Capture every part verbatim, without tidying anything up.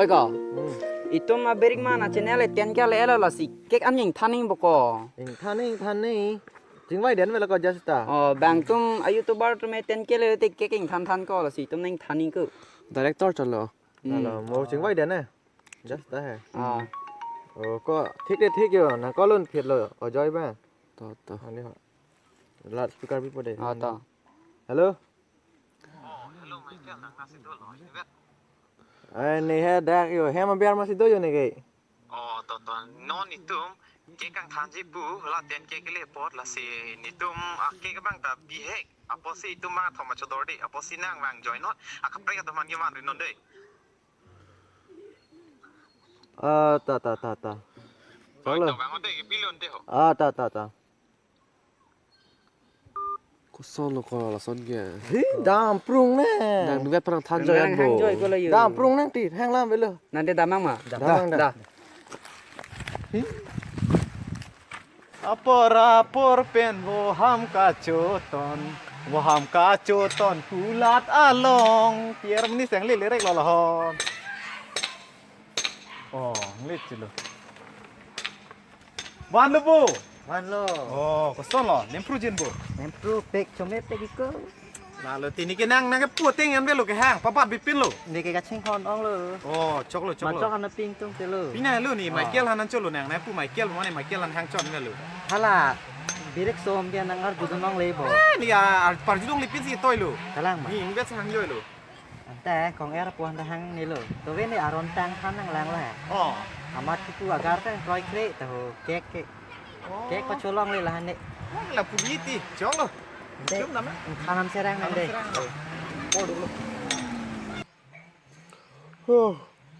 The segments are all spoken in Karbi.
Oi ko. Hmm. Itum a Birik Man a channel e ten K le elo lasi cake an ingthan nangpo ko. Ingthan nang, ingthan nang. Chingvai den avelo ko just ta. Oh, bang atum a YouTuber atum e ten K le te cake ingthan than ko lasi itum nangthan nang ko. Director chotlo. Hmm. Alo, mo chingvai den ne. Just ta he. Ah. Oh, ko thik de thik yo, nang ko lun phit lo, ojoy ba. To, to. Ani ho. Loudspeaker pipo de. Ah, to. Hello? Ai, ne he dak yo, hem aber masi do yo ne ke. Oh, to, to. Non itum cake kangthanji pu, la ten K kele apot lasi netum a cake abang ta bihek. Apotsi itum bang athom achodor de. Apotsi nang bang join non. Akaprek atum an kevan ri non de. Ah, ta, ta, ta, ta. Oi, chalo. To bang ode ke pilon de ho. Ah, ta, ta, ta. Koson lo ko lason ke. Hi, dam prung ne. Nang nungat parang than joy an bo. Nang hang joy ko lo yo. Dam prung nang ti, hang lam avelo. Nang de damang ma? Da. Damang da. Da. Hi. Apor apor pen voham kachoton, voham kachoton kulat along. Pier mini sang le lerek lo lahon. Oh, nglit chilo. Van lo bo. Van lo. Oh, koson lo, nempru jin bo. Nempru pek chome pek iko. Lalo tini ke nang nang ke puting an avelo ke hang, pabat bipin lo. Neke kachinghon ong lo. Oh, choklo, choklo. Machok ana ping tung te lo. Pina lo ni, oh. Michael hanan cholo nang, nang pu Michael mo ne Michael han hang chon avelo. Hala, Birik So ke nang arjudun longle bo. Eh, ni a, ar-, parjudun lipin si toi lo. Kalang ma. Ni invest hang joy lo. Ante kong er puan ta hang ni lo. To ve ni aron tang han nang lang lo he. Oh. Amat kipu agar kan kroi kre ta ho cake ke. Oh. Cake pacholong le lahan ne. Wah, la pudi ti, chong lo. Ante, chum nama? Khanam serang nang de. Khanam serang. Oh, dulu. Huh,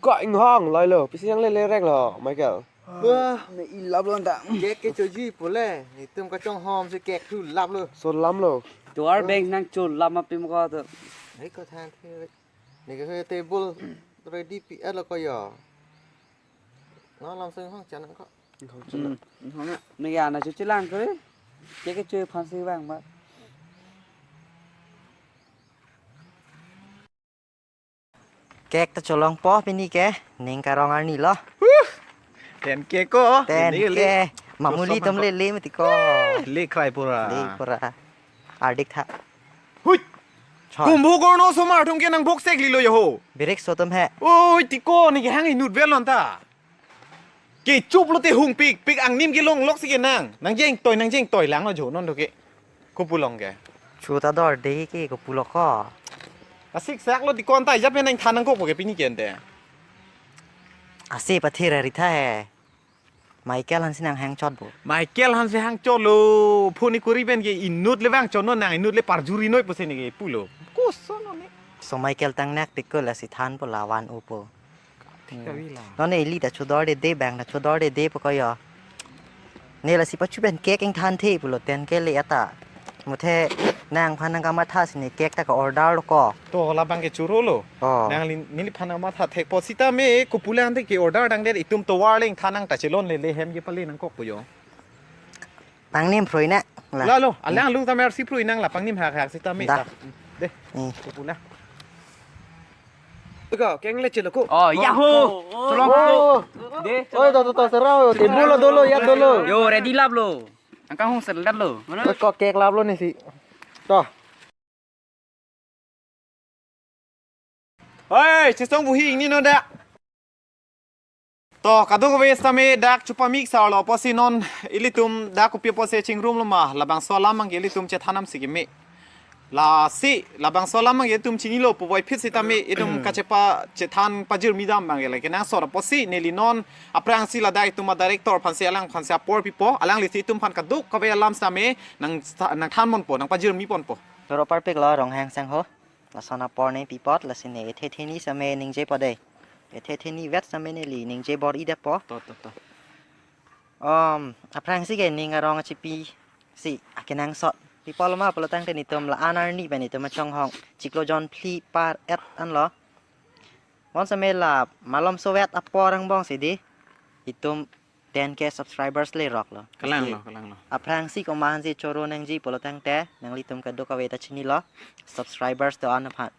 ka inghang lai lo, pisi yang le lerek lo, Michael. Wah, me ilap lo anta. Cake kechoji pule, itum kachonghom si cake thu lap lo. So lam lo. Tovar bank nang cho lap ma pim ko to. Hei ko than the. Ni ke table ready pi alo ko yo. No lam sing hong chan ko. Hmm, hong na. Ni ya na chu chilang ko. Cake kecho phan si bang ma. Cake ta cholong po pini ke, ning karong arni lo. Huh! Ten K ko. Ten K. Ini le. Mamuli tom le le mati ko. Le krai pura. Le pura. Ardik tha. Hui! Chon. Kumbhu gorno somar thung ke nang bok sek lilo yo ho. Birik So atum he. Oi, ti ko ni ke hang inut vel lonta. Kechup lote hung pik, pik angnim kelong lok si ke nang. Nang jeng toi, nang jeng toi lang lo jo non do ke. Ko pu long ke. Chu ta dor de ke ko pu lo ko. Asik sak lo ti ko anta ijap nang than nang ko ke pini ke ante. Ase pathe ra ri tha he. Michael han si nang hang chot bo. Michael han si hang chot lo. Phone kuri pen ke inut le vang chot non nang inut le parjuri noi pusi ni ke pu lo. Koson non ni. So Michael tang nak pik ko lasi than po la van upo. Thik ta vi la. Non ne ili ta chodor de de bang ta chodor de de po ko yo. Ne lasi pachu pen cake ingthan the pulo ten K le ata. Muthe nang phan nang kamatha si ne cake ta ka order lo ko. To la bang ke churo lo. Oh. Nangli neli phan nang matha thek po sitame ko pu lang te ke order dang de itum tovar le ingthan nang ta chelon le le hem ke pale nang kok po yo. Pangnim phroi na. La. La lo, alang lung ta mer si phroi nang la pangnim hak hak sitame da. Ta. De. Hmm. Ko pu lang. Ko, cake le chelo ko. Oh, yahoo! Cholong ko. De. Oi, to, to, to, serau. Table lo dolo, ya dolo. Yo, ready lap lo. Angkang hong ser lap lo. Oi, ko cake lap lo ni si. To. Oi, chesong buhi ingni no da. To, kadokave sitame dak chupamik sa lo pusi non ilitum dak kopi pusi chingrum lo ma labangso alam abang ke ilitum chethan nam si keme. Lasi labangso alam abang ke itum chinilo puvoiphit sitame itum kachepa chethan pajirmi dam abang ke lake nang sor pusi neli non aphrangsi ladak itum a director aphansi alang aphansi apor pipo alanglisi itum aphan kadokave alam sitame nang nang than ponpo nang pajirmi ponpo. Toro parpik lo Ronghang sangho. Lason apor ne pi apot lasi ne ethe theni sitame ningje po de. Ethe theni vet sitame neli ningje bor-i det po. To, to, to. Om, aphrangsi ke ning arong achipi si akenangsot. Pi apot lo ma pulo tangte netum la-an arni pen itum achonghong chiklo jon phli par et an lo. Bonsitame la malom sovet apor angbong si di itum ten K subscribers le rok lo. Kalang lo, kalang lo. Aphrangsi komat si choro nangji pulo tangte, nanglitum kadokave ta chinilo, subscribers do-an aphan.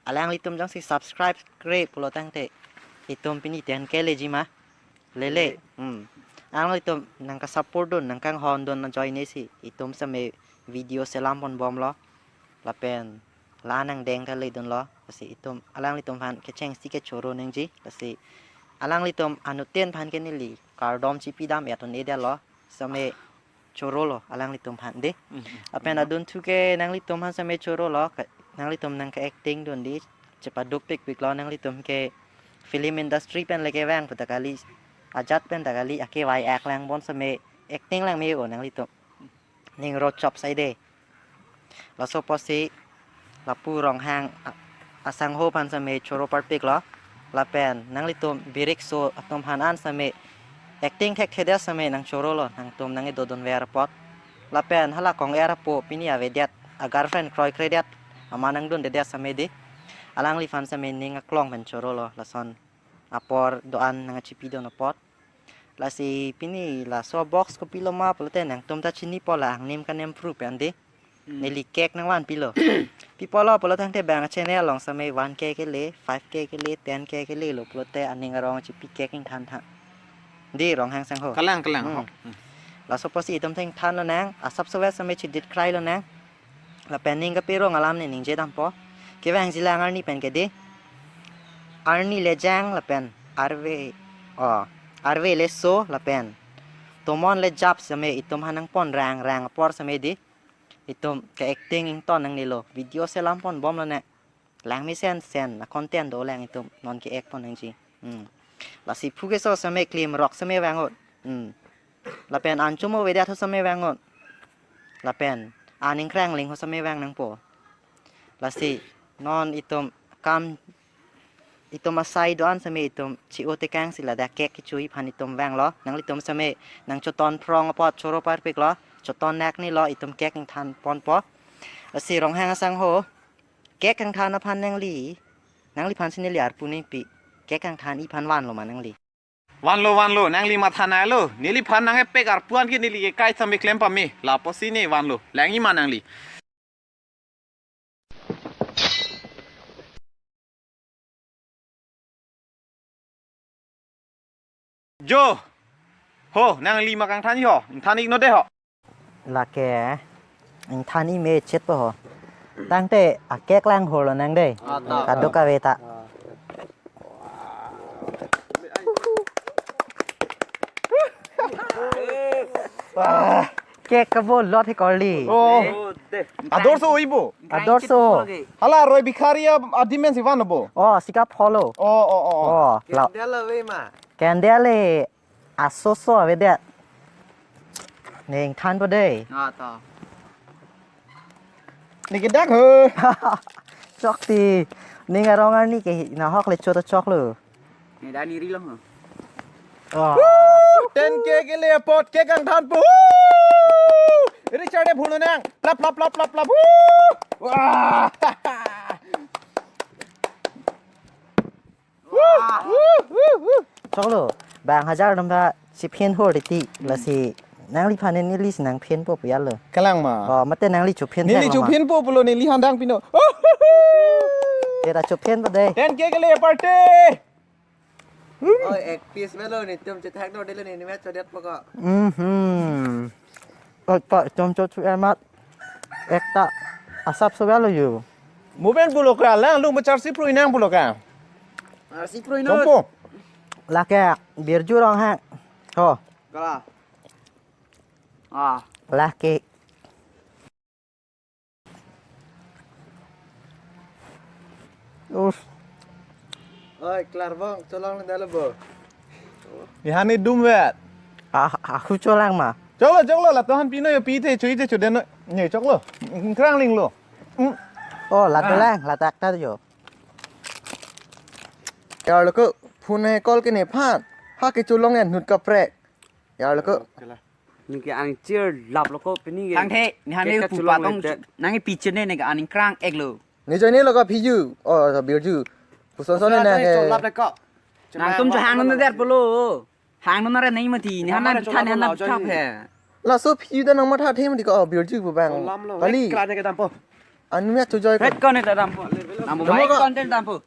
Alanglitum jongsi subscribe kre pulo tangte, Itum pini ten K leji ma? Lele. Lele. Hmm. Alanglitum nangkasupport dun, nangkanghon dun ajoine si itum same video selam ponbomlo. Lapen la nangdeng ta ledunlo. Lasi itum alanglitum aphan kechengsi kechoro nangji. Lasi alanglitum anuttin aphan ke neli kardom chipidam ya tun edetlo. Same chorolo alanglitum aphan dei. Mhm. Lapen adunthu ke nanglitum aphan same chorolo, ka-, nanglitum nangke-acting dun dei, chepaduk pikpiklo nanglitum ke film industry pen leke vang puta kali, ajat pen ta kali, akevai ak lang bon same acting lang me-o nanglitum. Ning ro chop sai dei. Laso apotsi lapu Ronghang a-, asangho aphan same choro parpiklo. Lapen nanglitum birikso atum aphan an same acting thekthedet same nangchorolo, nangtum nangkedodunver apot. Lapen hala kong-er apo pini avedet, a-girlfriend kroikredet, amat nangdundedet same dei. Alangliphan same ning aklong pen chorolo, lason apor do-an nangchipidun apot. Lasi pini laso box kopilo ma pulote nangtum ta chinipo, la angnim kanem pru pen dei. Hmm. Neli cake nangvanpilo. Pi apotlo pulo tangte bang channel along same one K kele, five K kele, ten K kelelo pulote aning arong chipi cake ingthantha. Dei Ronghang sangho. Kalang, kalang, hmm, ho. Hmm. Laso apotsi itum ta ingthanlonang, asapso vet same chidit krailonang. Lapen ning kaperong alam ne ningjedampo. Kevangjilang arni pen ke dei. Arni lejang lapen arve, oh, arve leso lapen tomon lejap same itum aphan nangpon rangrang apor same dei. Itum ke-acting ington nangnelo. Video selam ponbomlo ne. Lang mesensen a-content dolang, itum non ke-act pon nangji. Hmm. Lasi phu keso same klimrok same vang-o. Hmm. Lapen an chomo avedet ho same vang-o. Lapen an ingkrangling ho same vang nangpo. Lasi non itum kam, itum asai do-an same itum chi-o tekangsi ladak cake kechui aphan itum vanglo. Nanglitum same nangchoton phrong apot choro parpiklo. Choton nak nilo, itum cake ingthan ponpo. Lasi Ronghang asangho, cake kangthan aphan nangli, nangliphan si neli arpu nangpi. Cake kangthan-i aphan vanlo ma nangli? Vanlo, vanlo, nangli matha nailo. Neliphan nangkepek arpu an ke neli ekai same klem pame. Lapusi ne vanlo. Lang-i ma nangli? Jo. Ho, nangli ma kangthan-i ho. Ingthan-iknon dei ho. Lake ingthan-i me chetpo ho. Tangte a-cake lang horlonang dei. Ah, ta. Kadokave ta. Ah. Ah, cake kabo lot he korli. Oh. Oh, dei. Ador so ibo. Ador so. Hala Roy Bhikhari a, a-demand si vanlo bo. Oh, sika follow. Oh, oh, oh, oh. Oh, la. Candle ave ma? Candle le asoso avedet. Ne ingthanpo dei. Ah, ta. Ne kedak ho. Chokti. Ning arong arni ke nahok le chot choklo. Ne da neri long ho. Oh. Woo! Ten K kele apot cake kangthanpo. Woo! Richard e phunonang. Plap, plap, plap, plap, plap. Woo! Wah! Choklo, bang hajar atum ta chiphen hor titi, lasi nangliphan nelisi nangphenpo pu ya lo. Kalang ma. Oh, mate nangli chophen neli thek lo ma. Chophenpo pulo, neliphan dang pino. Tera chophenpo dei. Ten K kele party. Oi, ek piece melo netum chethak do dele ne, ne match chodetpo ko. Mhm. Oi, pa, chom cho chu amat. Ekta asapso velo yo. Moben pulo ka, lang lung bachar si pruinang pulo ka. Ar si pruinang. Chompo. Lake birju Ronghang. Ho. Kala. Ah. Lake. Us. Oi, Klarbong, cholong dalo bo. Nihani dum vet. Ah, aku cholang ma. Choklo, choklo, la tohan pino yo pi the, chui the, chuden no. Ne choklo. Krang ling lo. Mm. Oh, la, ah, telang, la tak ta yo. Yar lo ko, phone he call ke nephan. Ha ke cholong en nut kaprek. Yar lo ko. Ningke ang cheer lap lo ko pini ke. Tangthe, nihani ke pu cholong patong le te. Nangpi chene ne ke aning krang ek lo. Ne joine lo ka phiju. Oh, sa birju. Puson son na ke. Cholap le ko. Nangtum jo hangnon der pulo. Hangnon na re nai mati. Nihan na than nihan na tha phe. Laso phiju da nang matha the mati ko, oh, birju pu bang. Cholam lo. Kali. Kla ne ke dampo. Anu ya chojoi ko. Red ko ne ta dampo. Dampo. Dampo bai ko. Content dampo.